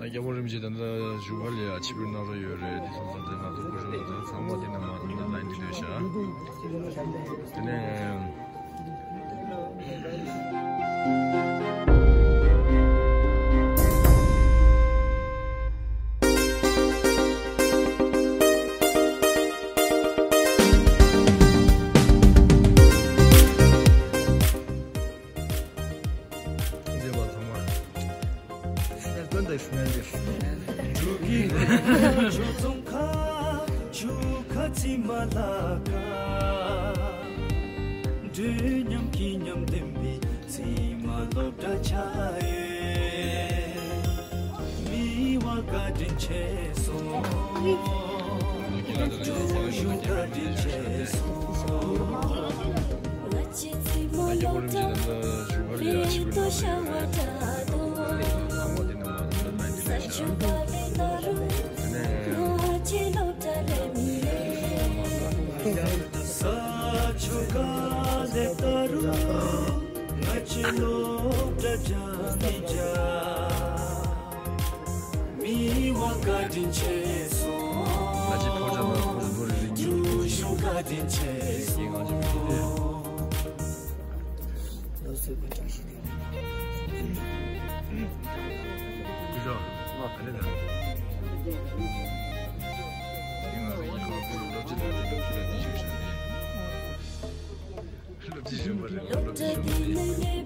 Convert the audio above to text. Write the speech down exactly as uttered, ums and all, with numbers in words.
རྒྱལ་པོ་རིན་པོ་ཆེ་ད་ལྟ་བཞུགས་སྒར་ལ་ཡ་ཆིབས་བསྒྱུར་གནང་རོགས་ཡོད་རེད། དེ་སོང་ཙང་དེ་ང་ཚོ་སྐུ་ཞབས་ལ་ཚང་མ་དེ་ནས་མར་ལ་ལན་འདི་འདོད་ཤག་དེ་ནས།